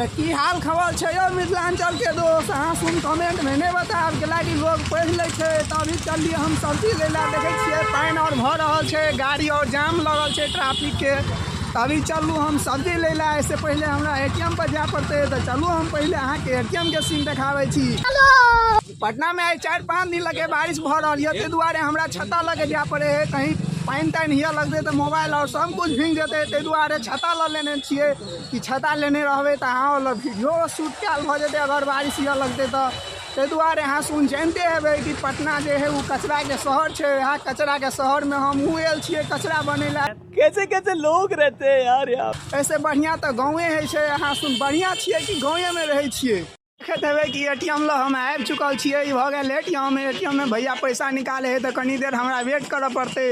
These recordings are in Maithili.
तऽ की हाल खबर छै यौ मिथिलाञ्चलके दोस्त? अहाँ सुन कमेंटमे नहि बतायब, कैलाकि लोग पढ़ि लै छै। तऽ अभी चललियै हम सब्जी लै लए। देखै छियै पानि आओर भऽ रहल छै, गाड़ी आओर जाम लगल छै ट्रैफिकके। तऽ अभी चलू हम सब्जी लै लए। एहिसँ पहिले हमरा ATM पर जाय पड़तै। तऽ चलू हम पहिले अहाँके ATM के सीन देखाबै छी। पटनामे आइ 4-5 दिन लगे बारिश भऽ रहल यऽ, ताहि दुआरे हमरा छत्ता लऽ के जाय पड़ै है। कहीं पानि तानि हिय लगतै तऽ मोबाइल आओर सब कुछ भींग जेतै, ताहि दुआरे छत्ता लऽ लेने छियै कि छत्ता लेने रहबै तऽ अहाँ लग वीडियो शूट कयल भऽ जेतै अगर बारिश हिय लगतै तऽ। ताहि दुआरे अहाँ सुन जानिते हेबै कि पटना जे है ओ कचराके शहर छै। इएह कचराके शहरमे हमहूँ आयल छियै कचरा बनै लए। कैसे कैसे लोग रहते हैं यार यहाँ। एहिसँ बढ़िआँ तऽ गाँवे होइ छै। अहाँ सुन बढ़िआँ छियै कि गाँवेमे रहै छियै। देखैत हेबै कि ATM लग हम आबि चुकल छियै। ई भऽ गेल ATM। ATM मे भैया पैसा निकालै हइ तऽ कनी देर हमरा वेट करऽ पड़तै।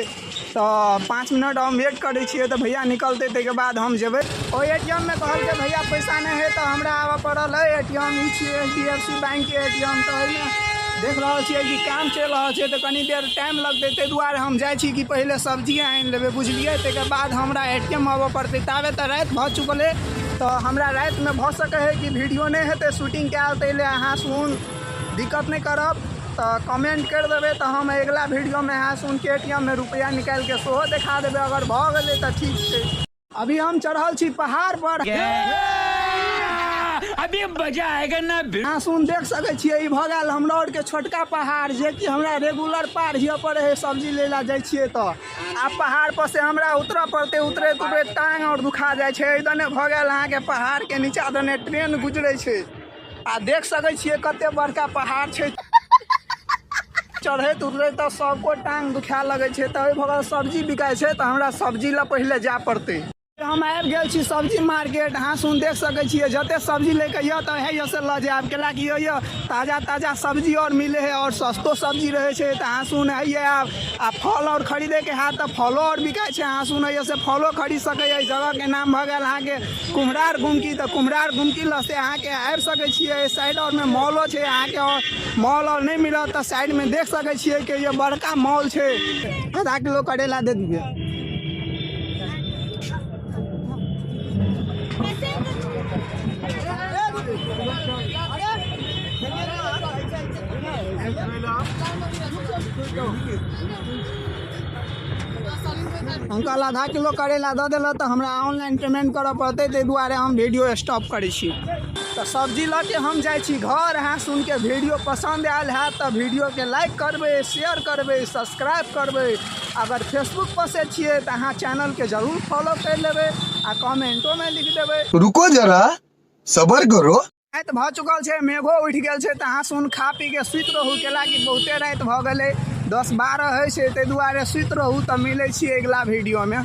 तऽ 5 मिनट हम वेट करै छियै तऽ भैया निकलतै, ताहिके बाद हम जेबै ओहि ATM मे। कहलकै भैया पैसा नहि हइ तऽ हमरा आबऽ पड़ल है ATM। ई छियै HDFC बैंकके ATM। तऽ एहिमे देख रहल छियै कि काम चलि रहल छै, तऽ कनी देर टाइम लगतै। ताहि दुआरे हम जाइ छी कि पहिले सब्जी आनि लेबै, बुझलियै? ताहिके बाद हमरा ATM आबऽ पड़तै। ताबे तऽ राति भऽ चुकल हइ, तऽ हमरा रातिमे भऽ सकै हइ कि वीडियो नहि हेतै शूटिंग कयल। ताहि लए अहाँ सुन दिक्कत नहि करब, तऽ कमेंट करि देबै तऽ हम अगिला वीडियोमे अहाँ सुनके ATM मे रुपैआ निकालिके सेहो देखा देबै, अगर भऽ गेलै तऽ। ठीक छै, अभी हम चढ़ल छी पहाड़ पर। अभी मजा आएगा ना? अहाँ सुन देख सकै छियै, ई भऽ गेल हमरा आरके छोटका पहाड़, जेकि हमरा रेगुलर पार हिय पड़ै है सब्जी लै लए जाइ छियै। तऽ आब पहाड़ पर से हमरा उतरऽ पड़तै। उतरैत उतरैत टांग आओर दुखा जाइ छै। एहि दने भऽ गेल अहाँके पहाड़के नीचा दने ट्रेन गुजरै छै आ देख सकै छियै कते बड़का पहाड़ छै। चढ़ैत उतरैत तऽ सबको टांग दुखाए लगै छै। तऽ ओहि भऽ गेल सब्जी बिकाइ छै, तऽ हमरा सब्जी लए पहिले जाय पड़तै। हम आबि गेल छी सब्जी मार्केट। अहाँ सुन देख सकै छियै, जते सब्जी लैके यऽ तऽ हे से लऽ जायब, कैलाकि यऽ ताजा ताजा सब्जी आओर मिलै है आओर सस्तो सब्जी रहै छै। तऽ अहाँ सुन हैये आब आ फल आओर खरीदैके हैत तऽ फलो आओर बिकाइ छै। अहाँ सुन से फलो खरीद सकै। एहि जगहके नाम भऽ गेल अहाँके कुम्हरार गुमकी। तऽ कुम्हरार गुमकी लग से अहाँके आबि सकै छियै। एहि साइड आओरमे मॉलो छै अहाँके, आओर मॉल आओर नहि मिलत तऽ साइडमे देख सकै छियै कि ये बड़का मॉल छै। आधा किलो करैला दे दियै। अंकल आधा किलो करैला दऽ देलक तऽ हमरा ऑनलाइन पेमेंट करऽ पड़तै, ताहि दुआरे हम वीडियो स्टॉप करै छी। तऽ सब्जी लऽ के हम जाइ छी घर। अहाँ सुनके वीडियो पसन्द आयल हैत तऽ वीडियोके लाइक करबै, शेयर करबै, सब्सक्राइब करबै। अगर फेसबुक पर से छियै तऽ अहाँ चैनलके जरूर फॉलो करि लेबै आ कमेंटोमे लिख देबै। रुको जरा, सबर करो। राति भऽ चुकल छै, मेघो उठि गेल छै, तऽ अहाँ सुन खा पी के सुति रहू, कैलाकि बहुते राति भऽ गेलै, 10-12 होइ छै, ताहि दुआरे सुति रहू। तऽ मिलै छी अगिला वीडियोमे।